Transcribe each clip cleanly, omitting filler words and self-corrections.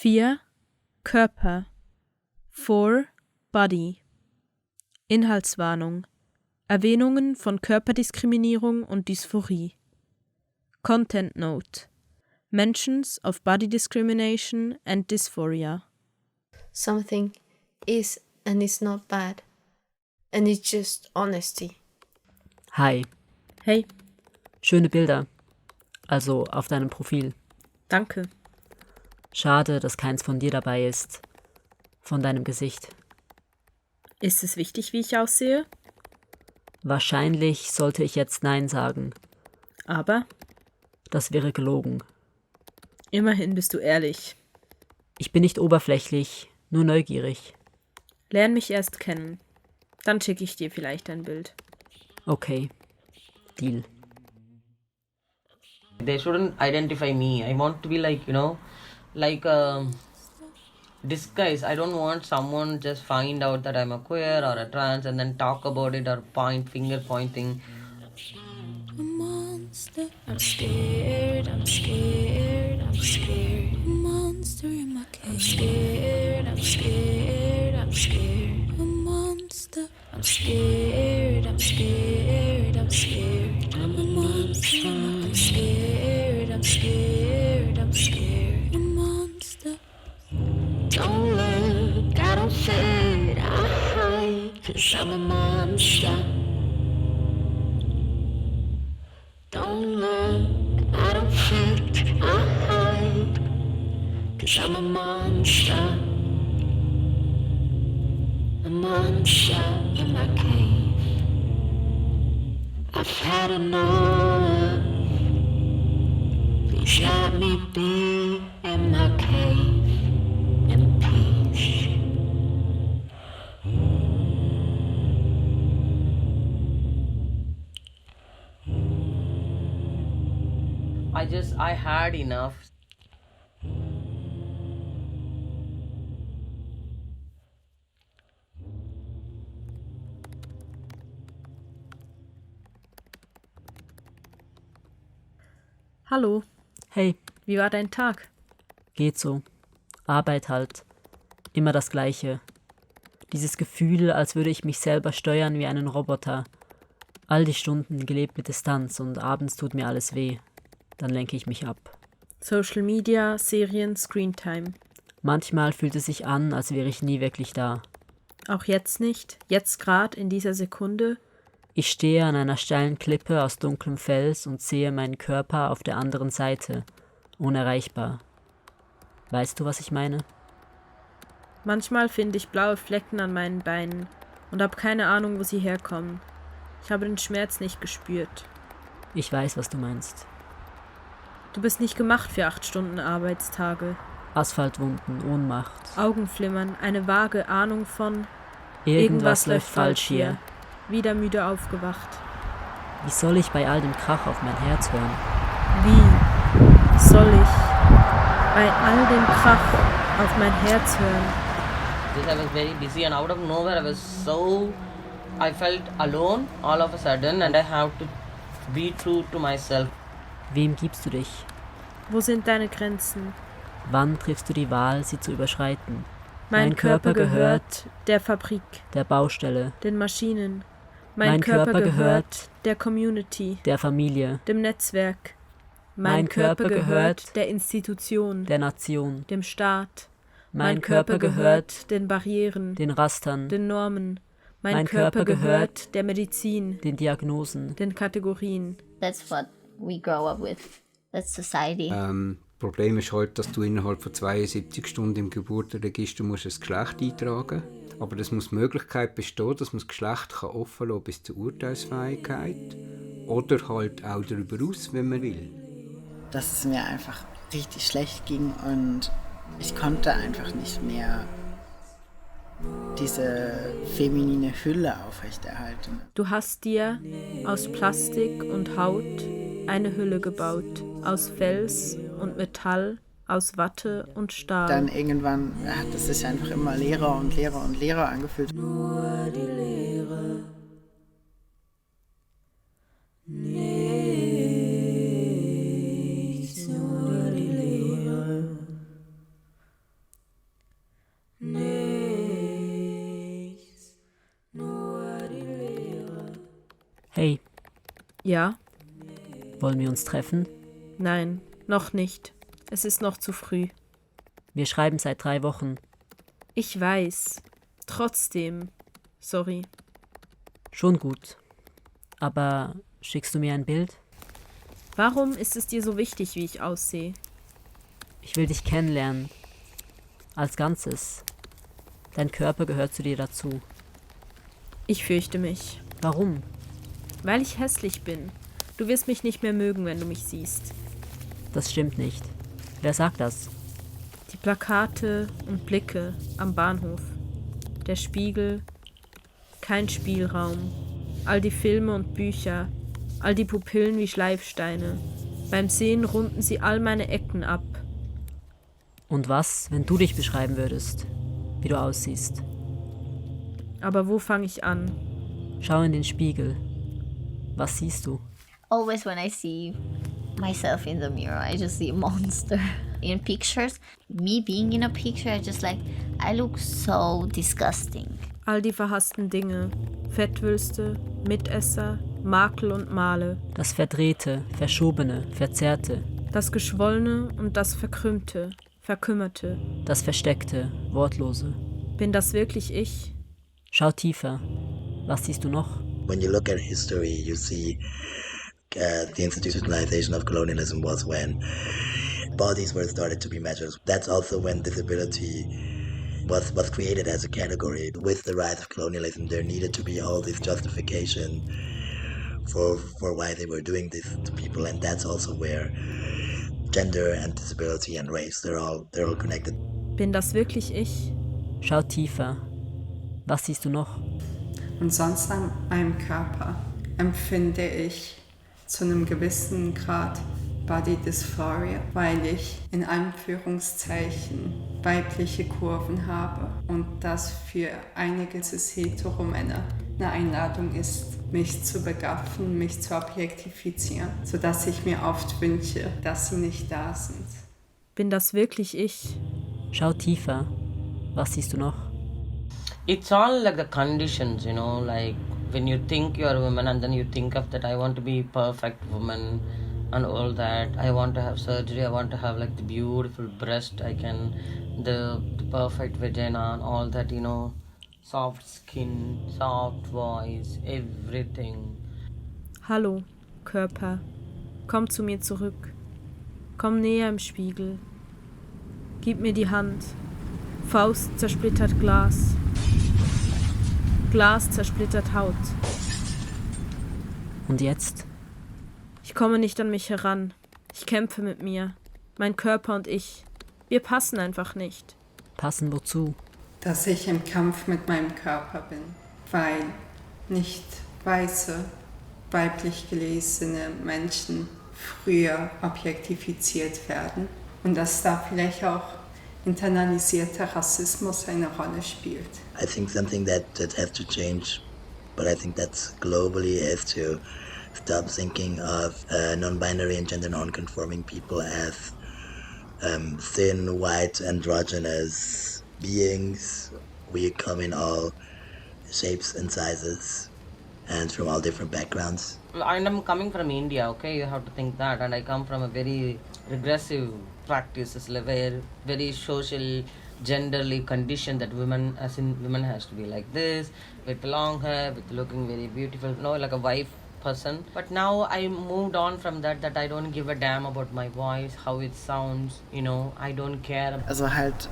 4. Körper. 4. Body. Inhaltswarnung. Erwähnungen von Körperdiskriminierung und Dysphorie. Content Note. Mentions of body discrimination and dysphoria. Something is and is not bad. And it's just honesty. Hi, Hey, schöne Bilder. Also auf deinem Profil. danke. Schade, dass keins von dir dabei ist. Von deinem Gesicht. Ist es wichtig, wie ich aussehe? Wahrscheinlich sollte ich jetzt Nein sagen. Aber Das wäre gelogen. immerhin bist du ehrlich. Ich bin nicht oberflächlich, nur neugierig. Lern mich erst kennen. Dann schicke ich dir vielleicht ein Bild. Okay. Deal. They shouldn't identify me. I want to be like, disguise. I don't want someone just find out that I'm a queer or a trans and then talk about it or finger pointing. A monster. I'm scared, I'm scared, I'm scared. A monster in my cage. I'm scared, I'm scared, I'm scared. A monster. I'm scared, I'm scared, I'm scared. I'm a monster. I'm scared, I'm scared, I'm scared. A monster. Don't look, I don't fit, I hide, 'cause I'm a monster. Don't look, I don't fit, I hide, 'cause I'm a monster. A monster in my cave. I've had enough. Please let me be in my cave in peace. I had enough. Hallo, Hey, wie war dein Tag? geht so. Arbeit halt. Immer das Gleiche. Dieses Gefühl, als würde ich mich selber steuern wie einen Roboter. All die Stunden gelebt mit Distanz und abends tut mir alles weh. Dann lenke ich mich ab. Social Media, Serien, Screentime. Manchmal fühlt es sich an, als wäre ich nie wirklich da. Auch jetzt nicht? Jetzt grad in dieser Sekunde? Ich stehe an einer steilen Klippe aus dunklem Fels und sehe meinen Körper auf der anderen Seite, unerreichbar. Weißt du, was ich meine? Manchmal finde ich blaue Flecken an meinen Beinen und habe keine Ahnung, wo sie herkommen. Ich habe den Schmerz nicht gespürt. Ich weiß, was du meinst. Du bist nicht gemacht für 8 Stunden Arbeitstage. Asphaltwunden, Ohnmacht. Augenflimmern, eine vage Ahnung von Irgendwas läuft falsch hier. Wieder müde aufgewacht. Wie soll ich bei all dem Krach auf mein Herz hören? Wie soll ich bei all dem Krach auf mein Herz hören? I was very busy and out of nowhere I felt alone all of a sudden and I have to be true to myself. Wem gibst du dich? Wo sind deine Grenzen? Wann triffst du die Wahl, sie zu überschreiten? Mein Körper gehört der Fabrik, Der Baustelle, den Maschinen. Mein Körper gehört der Community, der Familie, dem Netzwerk. Mein Körper gehört der Institution, der Nation. dem Staat. Mein Körper gehört den Barrieren, den Rastern, den Normen. Mein Körper gehört der Medizin, den Diagnosen. den Kategorien. That's what we grow up with. That's society. Problem ist halt, dass du innerhalb von 72 Stunden im Geburtenregister musst das Geschlecht eintragen musst. Aber das muss die Möglichkeit bestehen, dass man das Geschlecht kann offen lassen bis zur Urteilsfähigkeit. Oder halt auch darüber aus, wenn man will. Dass es mir einfach richtig schlecht ging und ich konnte einfach nicht mehr diese feminine Hülle aufrechterhalten. Du hast dir aus Plastik und Haut eine Hülle gebaut, aus Fels und Metall, aus Watte und Stahl. Dann irgendwann hat es sich einfach immer leerer und leerer und leerer angefühlt. Nur die Leere. Nichts, nur die Leere. Ja? Wollen wir uns treffen? Nein, noch nicht. Es ist noch zu früh. Wir schreiben seit 3 Wochen. Ich weiß. Trotzdem. Sorry. Schon gut. Aber schickst du mir ein Bild? Warum ist es dir so wichtig, wie ich aussehe? Ich will dich kennenlernen. Als Ganzes. Dein Körper gehört zu dir dazu. Ich fürchte mich. Warum? Weil ich hässlich bin. Du wirst mich nicht mehr mögen, wenn du mich siehst. Das stimmt nicht. Wer sagt das? Die Plakate und Blicke am Bahnhof. Der Spiegel. Kein Spielraum. All die Filme und Bücher. All die Pupillen wie Schleifsteine. Beim Sehen runden sie all meine Ecken ab. Und was, wenn du dich beschreiben würdest, wie du aussiehst? Aber wo fange ich an? Schau in den Spiegel. Was siehst du? Always when I see myself in the mirror, I just see a monster. In pictures, me being in a picture, I look so disgusting. All die verhassten Dinge. Fettwülste, Mitesser, Makel und Male. Das Verdrehte, Verschobene, Verzerrte. Das Geschwollene und das Verkrümmte, Verkümmerte. Das Versteckte, Wortlose. Bin das wirklich ich? Schau tiefer. Was siehst du noch? When you look at history, you see the institutionalization of colonialism was when bodies were started to be measured. That's also when disability was created as a category. With the rise of colonialism, there needed to be all this justification for why they were doing this to people, and that's also where gender and disability and race, they're all connected. Bin das wirklich ich? Schau tiefer. Was siehst du noch? Und sonst an meinem Körper empfinde ich zu einem gewissen Grad Body Dysphoria, weil ich in Anführungszeichen weibliche Kurven habe und das für einige cis-hetero-Männer eine Einladung ist, mich zu begaffen, mich zu objektifizieren, sodass ich mir oft wünsche, dass sie nicht da sind. Bin das wirklich ich? Schau tiefer. Was siehst du noch? It's all like the conditions, you know, like when you think you're a woman and then you think of that I want to be perfect woman and all that. I want to have surgery, I want to have like the beautiful breast, the perfect vagina and all that, you know, soft skin, soft voice, everything. Hallo, Körper. Komm zu mir zurück. Komm näher im Spiegel. Gib mir die Hand. Faust zersplittert Glas. Glas zersplittert Haut. Und jetzt? Ich komme nicht an mich heran. Ich kämpfe mit mir. Mein Körper und ich. Wir passen einfach nicht. Passen wozu? Dass ich im Kampf mit meinem Körper bin, weil nicht weiße, weiblich gelesene Menschen früher objektifiziert werden und dass da vielleicht auch internalisierter Rassismus eine Rolle spielt. I think something that has to change, but I think that's globally, is to stop thinking of non-binary and gender non-conforming people as thin, white, androgynous beings. We come in all shapes and sizes and from all different backgrounds. And I'm coming from India, okay? You have to think that. And I come from a very regressive practices, where very social, genderly conditioned that women has to be like this, with long hair, with looking very beautiful, you know, like a wife person. But now I moved on from that I don't give a damn about my voice, how it sounds, you know, I don't care. Also halt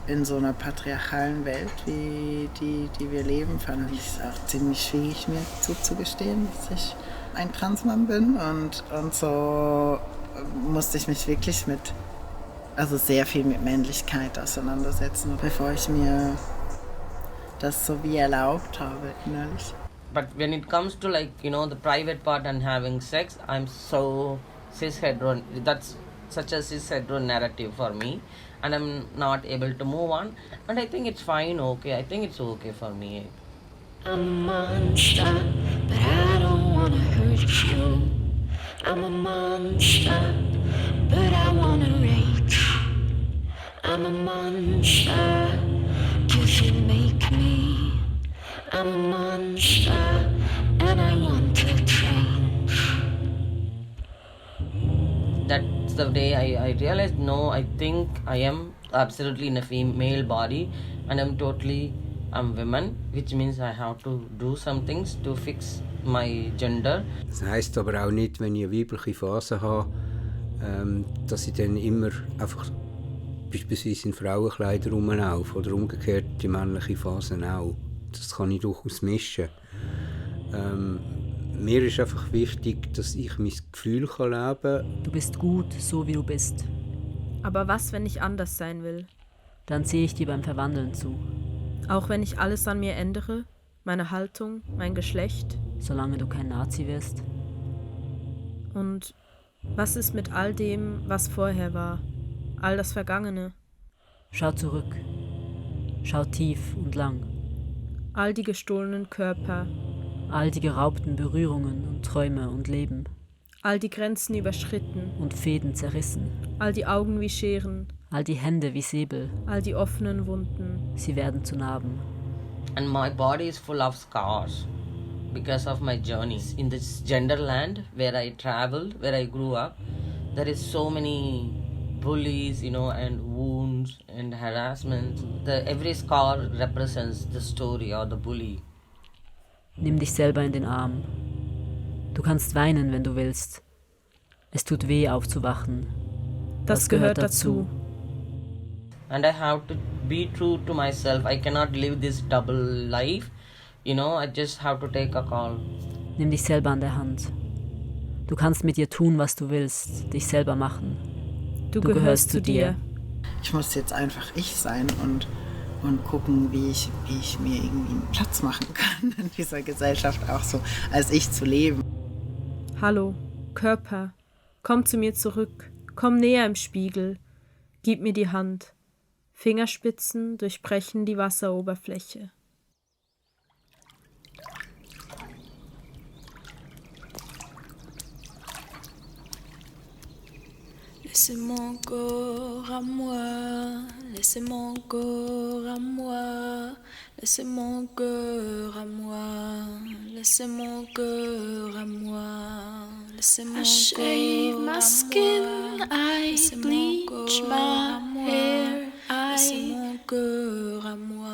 in so einer patriarchalen Welt, wie die wir leben, fand ich es auch ziemlich schwierig, mir zuzugestehen, dass ich ein Transmann bin und so musste ich mich wirklich sehr viel mit Männlichkeit auseinandersetzen, bevor ich mir das so wie erlaubt habe innerlich. But when it comes to like, you know, the private part and having sex, I'm so cis-hetero, that's such a cis-hetero narrative for me, and I'm not able to move on, and I think it's fine, okay, I think it's okay for me. I'm a monster, but I don't wanna hurt you. I'm a monster, but I wanna rage. I'm a monster, 'cause you make me. I'm a monster, and I want to change. the day I realized, no, I think I am absolutely in a female body and I'm woman, which means I have to do some things to fix my gender. Das heisst aber auch nicht, wenn ich eine weibliche Phase habe, dass ich dann immer einfach beispielsweise in Frauenkleider rumlaufe oder umgekehrt die männliche Phase auch. Das kann ich durchaus mischen. Mir ist einfach wichtig, dass ich mein Gefühl leben kann. Du bist gut, so wie du bist. Aber was, wenn ich anders sein will? Dann sehe ich dir beim Verwandeln zu. Auch wenn ich alles an mir ändere? Meine Haltung, mein Geschlecht? Solange du kein Nazi wirst. Und was ist mit all dem, was vorher war? All das Vergangene? Schau zurück. Schau tief und lang. All die gestohlenen Körper. All die geraubten Berührungen und Träume und Leben. All die Grenzen überschritten. Und Fäden zerrissen. All die Augen wie Scheren. All die Hände wie Säbel. All die offenen Wunden. Sie werden zu Narben. And my body is full of scars because of my journeys. In this gender land where I traveled, where I grew up, there is so many bullies, and wounds and harassment. Every scar represents the story or the bully. Nimm dich selber in den Arm. Du kannst weinen, wenn du willst. Es tut weh, aufzuwachen. Das gehört dazu. And I have to be true to myself. I cannot live this double life. I just have to take a call. Nimm dich selber an der Hand. Du kannst mit dir tun, was du willst, dich selber machen. Du gehörst zu dir. Ich muss jetzt einfach ich sein und gucken, wie ich mir irgendwie einen Platz machen kann in dieser Gesellschaft, auch so als ich zu leben. Hallo, Körper, komm zu mir zurück, komm näher im Spiegel, gib mir die Hand. Fingerspitzen durchbrechen die Wasseroberfläche. Laissez mon corps à moi, laissez mon corps à moi, laissez mon cœur à moi, laissez mon cœur à moi, laissez mon corps à moi. I shave my skin, I bleach my hair, laissez mon cœur à moi,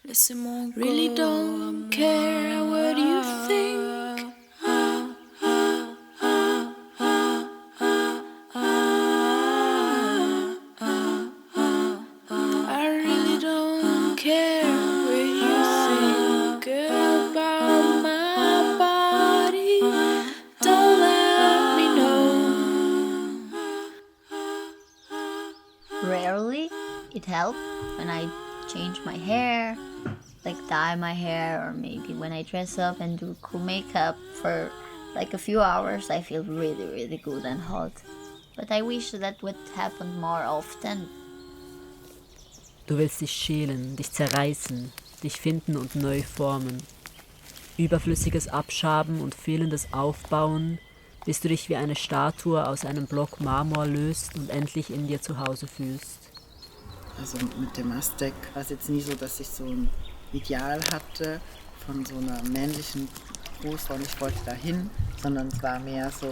laissez mon corps. Really don't care what you think. Rarely it helps when I change my hair, like dye my hair, or maybe when I dress up and do cool makeup for like a few hours. I feel really, really good and hot. But I wish that would happen more often. Du willst dich schälen, dich zerreißen, dich finden und neu formen. Überflüssiges Abschaben und fehlendes Aufbauen, bis du dich wie eine Statue aus einem Block Marmor löst und endlich in dir zu Hause fühlst. Also mit dem Aztec war es jetzt nie so, dass ich so ein Ideal hatte von so einer männlichen Großfrau und ich wollte dahin, sondern es war mehr so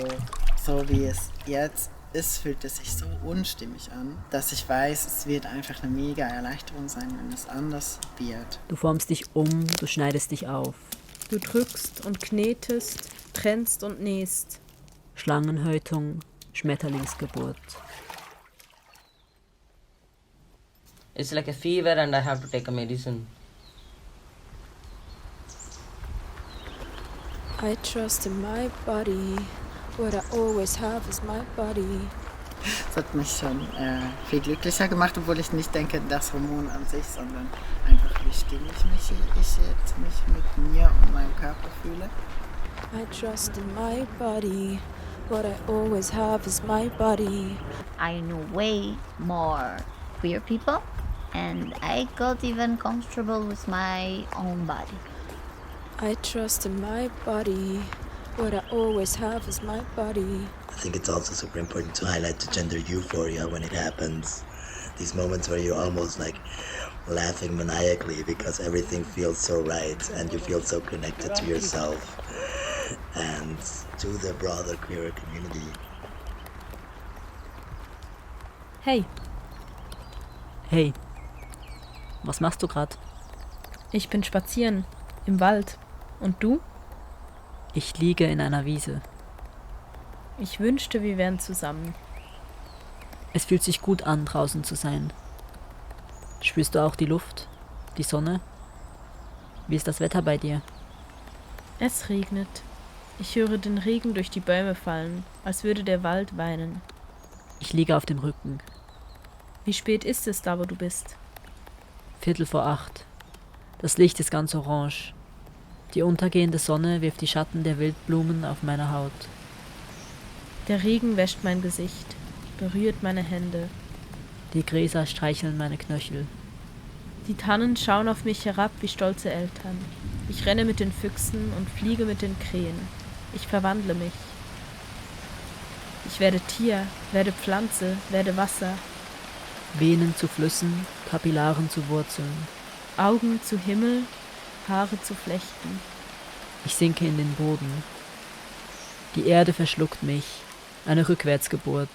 wie es jetzt ist, fühlt es sich so unstimmig an, dass ich weiß, es wird einfach eine mega Erleichterung sein, wenn es anders wird. Du formst dich um, du schneidest dich auf. Du drückst und knetest, trennst und nähst. Schlangenhäutung, Schmetterlingsgeburt. It's like a fever and I have to take a medicine. I trust in my body. What I always have is my body. Das hat mich schon viel glücklicher gemacht, obwohl ich nicht denke, das Hormon an sich, sondern einfach, wie stimmig ich jetzt mich mit mir und meinem Körper fühle. I trust in my body. What I always have is my body. I knew way more queer people, and I got even comfortable with my own body. I trust in my body. What I always have is my body. I think it's also super important to highlight the gender euphoria when it happens. These moments where you're almost like laughing maniacally because everything feels so right and you feel so connected to yourself and to the broader queer community. Hey, Hey, was machst du grad? ich bin spazieren im Wald. Und du? Ich liege in einer Wiese. Ich wünschte, wir wären zusammen. Es fühlt sich gut an, draußen zu sein. Spürst du auch die Luft, die Sonne? Wie ist das Wetter bei dir? Es regnet. Ich höre den Regen durch die Bäume fallen, als würde der Wald weinen. Ich liege auf dem Rücken. Wie spät ist es da, wo du bist? 7:45. Das Licht ist ganz orange. Die untergehende Sonne wirft die Schatten der Wildblumen auf meine Haut. Der Regen wäscht mein Gesicht, berührt meine Hände. Die Gräser streicheln meine Knöchel. Die Tannen schauen auf mich herab wie stolze Eltern. Ich renne mit den Füchsen und fliege mit den Krähen. Ich verwandle mich. Ich werde Tier, werde Pflanze, werde Wasser. Venen zu Flüssen, Kapillaren zu Wurzeln. Augen zu Himmel, Haare zu Flechten. Ich sinke in den Boden. Die Erde verschluckt mich, eine Rückwärtsgeburt.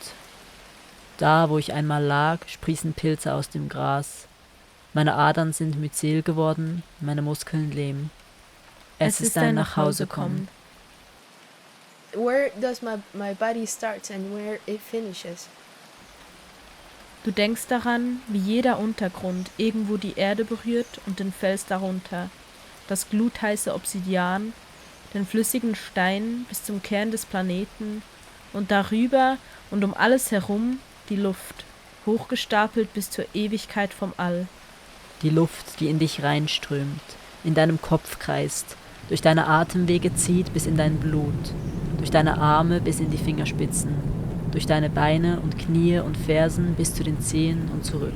Da, wo ich einmal lag, sprießen Pilze aus dem Gras. Meine Adern sind Myzel geworden, meine Muskeln Lehm. Es ist ein Nachhausekommen. Where does my body start and where it finishes? Du denkst daran, wie jeder Untergrund irgendwo die Erde berührt und den Fels darunter, das glutheiße Obsidian, den flüssigen Stein bis zum Kern des Planeten und darüber und um alles herum die Luft, hochgestapelt bis zur Ewigkeit vom All. Die Luft, die in dich reinströmt, in deinem Kopf kreist, durch deine Atemwege zieht bis in dein Blut, durch deine Arme bis in die Fingerspitzen, durch deine Beine und Knie und Fersen bis zu den Zehen und zurück.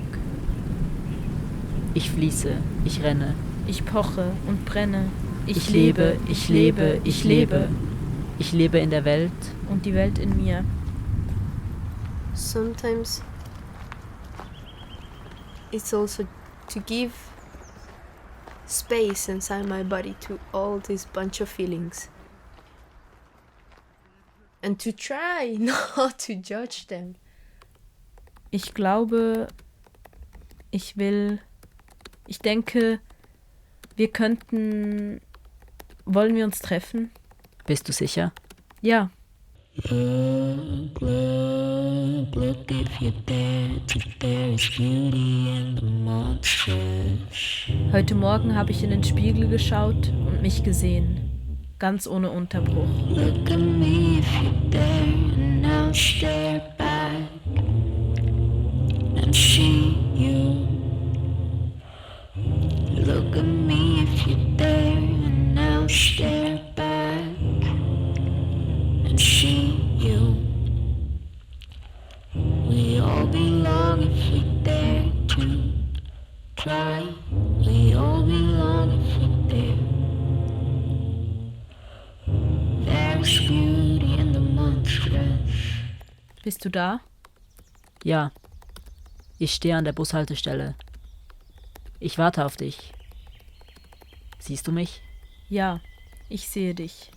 Ich fließe, ich renne. Ich poche und brenne. Ich lebe, ich lebe, ich lebe. Ich lebe in der Welt. Und die Welt in mir. Sometimes it's also to give space inside my body to all this bunch of feelings. And to try not to judge them. Ich glaube, ich denke, wollen wir uns treffen? Bist du sicher? Ja. Look if you're there, there is beauty in the monsters. Heute Morgen habe ich in den Spiegel geschaut und mich gesehen. Ganz ohne Unterbruch. Look at me if you're there, and I'll stare back and see you. Look at me if you're there, and I'll stare back and see you. We all belong if we dare to try. We all belong if we dare. There's beauty in the monstrous. Bist du da? Ja. Ich stehe an der Bushaltestelle. Ich warte auf dich. Siehst du mich? Ja, ich sehe dich.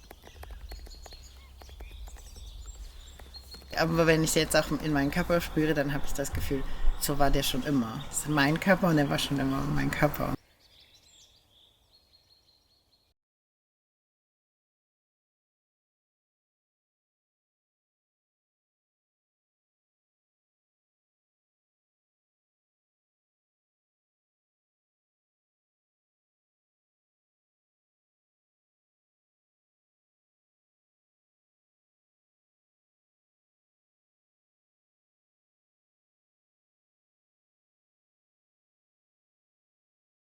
Aber wenn ich es jetzt auch in meinen Körper spüre, dann habe ich das Gefühl, so war der schon immer. Das ist mein Körper und er war schon immer mein Körper.